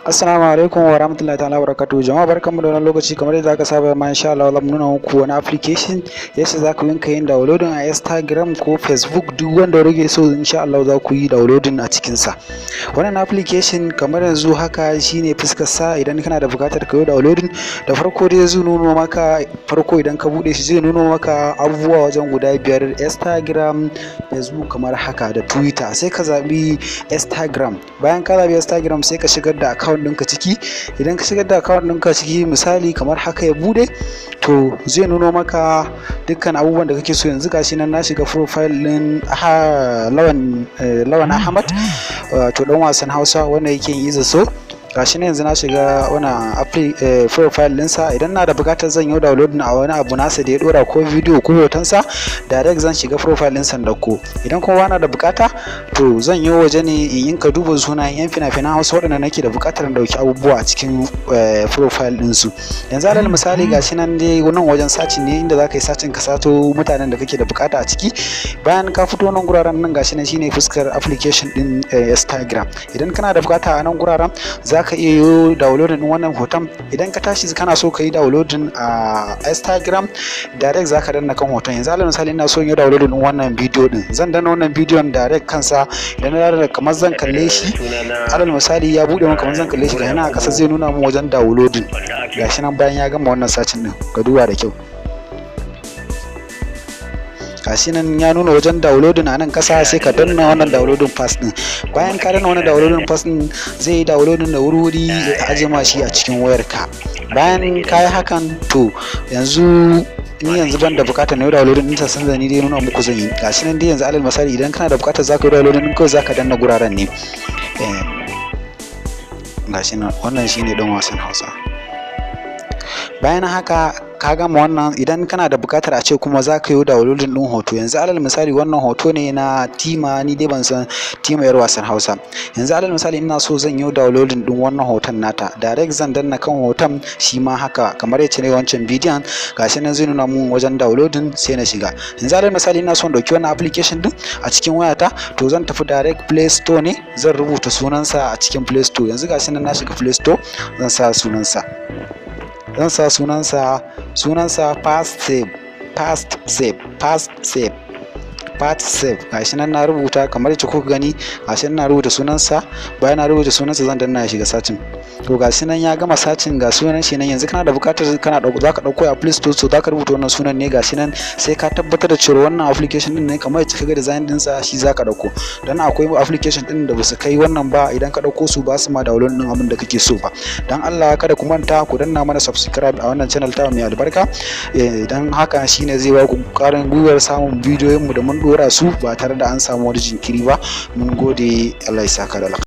Assalamu alaikum wa rahmatullahi ta'ala wa barakatuhu. Jama'a, barkanmu da wannan lokaci. Kamar yadda aka saba ma, insha Allah zamu nuna muku wani application yadda za ku yinka yin downloading a Instagram ko Facebook, duk wanda kuke so, insha Allah za ku yi downloading a cikin sa. Wannan application kamar yanzu haka shine fuskar sa. Idan kana da buƙatar ka yi downloading, da farko dai zai nuno maka, farko idan ka bude shi zai nuno maka abubuwa wajen guda biyar: Instagram, Facebook kamar haka da Twitter. Sai ka zaɓi Instagram. Bayan ka zaɓi Instagram, sai ka shigar da account ɗinka ciki. Idan ka shigar da account ɗinka ciki, misali kamar haka ya bude, to zai nuno maka dukkan abubuwan da kake so. Yanzu gashi nan na shiga profile ɗin Lawan Ahmad, to ɗan wasan Hausa wanda yake yin Iza. So gashi nan yanzu na shiga wannan profile ɗinsa. Idan na da buƙatar zan yi downloading a wani abu nasa da ya ɗora, ko video ko hotonsa, direct zan shiga profile ɗinsa da ko. Idan kuma bana da buƙata, to zan yi waje ne in yinka duba sunayen yan fina-finan Hausa waɗanda nake da buƙatar na ɗauki abubuwa a cikin profile ɗinsu. Yanzu alal misali, gashi nan dai nan wajen searching ne, inda za ka yi searching ka sato mutanen da kake da buƙata a ciki. Bayan ka fito nan guraren nan, gashi nan shine fuskar application ɗin Instagram. Idan kana da buƙata, a nan guraren za ka iya yi downloading din wannan hoton. Idan ka tashi kana so ka yi downloading a Instagram, direct za ka danna kan hoton. Yanzu alal misali, ina so in yi downloading din wannan bidiyo din, zan danna wannan bidiyon direct kansa. Idan na danna kamar zan kalle shi, alal misali ya bude min kamar zan kalle shi, ga yana a kasa zai nuna min wajen downloading. Gashi nan bayan ya gama wannan searching din, ka duba da kyau, gashi nan ya nuna wajen downloading a nan kasa. Sai ka danna wannan downloading fast din. Bayan ka danna wannan downloading fast din, zai yi downloading da wuri-wuri ya aje ma shi a cikin wayarka. Bayan ka yi hakan, to yanzu ni yanzu ban da bukatar na yi downloading ɗinsa, san ni dai nuna muku zan yi. Gashi nan dai yanzu alal misali, idan kana da bukatar zaka yi downloading din, kawai zaka danna guraren ne. Gashi nan, wannan shine dan wasan Hausa. Bayan haka ka gama wannan, idan kana da buƙatar a ce kuma za ka yi downloading ɗin hoto, yanzu alal misali wannan hoto ne na Tima, ni dai ban san Tima yar wasan Hausa. Yanzu alal misali ina so zan yi downloading ɗin wannan hoton nata, direct zan danna kan hoton shi ma haka kamar yacce ne wancan bidiyon. Gashi nan zai nuna mun wajen downloading, sai na shiga. Yanzu alal misali ina son ɗauki wannan application ɗin a cikin wayata, to zan tafi direct Play Store ne, zan rubuta sunansa a cikin Play Store. Yanzu gashi nan na shiga Play Store, zan sa sunansa, sunansa Fast Save, Fast Save, Fast Save, Fast Save. Gashi nan na rubuta kamar yadda kuka gani, gashi nan na rubuta sunansa. Bayan na rubuta sunansa, zan danna ya shiga searching. To gashi nan ya gama searching, ga sunan shi nan. Yanzu kana da buƙatar kana zaka dauko a Play Store, so zaka rubuta wannan sunan ne. Gashi nan, sai ka tabbatar da cewa wannan application din ne kamar yadda kaga design din sa, shi zaka dauko, dan akwai application din da basu kai wannan ba, idan ka dauko su ba su ma download din abin da kake so ba. Dan Allah kada ku manta ku danna mana subscribe a wannan channel ta mai albarka. Idan haka shine zai ba ku karin gwiwar samun bidiyoyin mu da mun dora su ba tare da an samu wani jinkiri ba. Mun gode, Allah ya saka da alkhairi.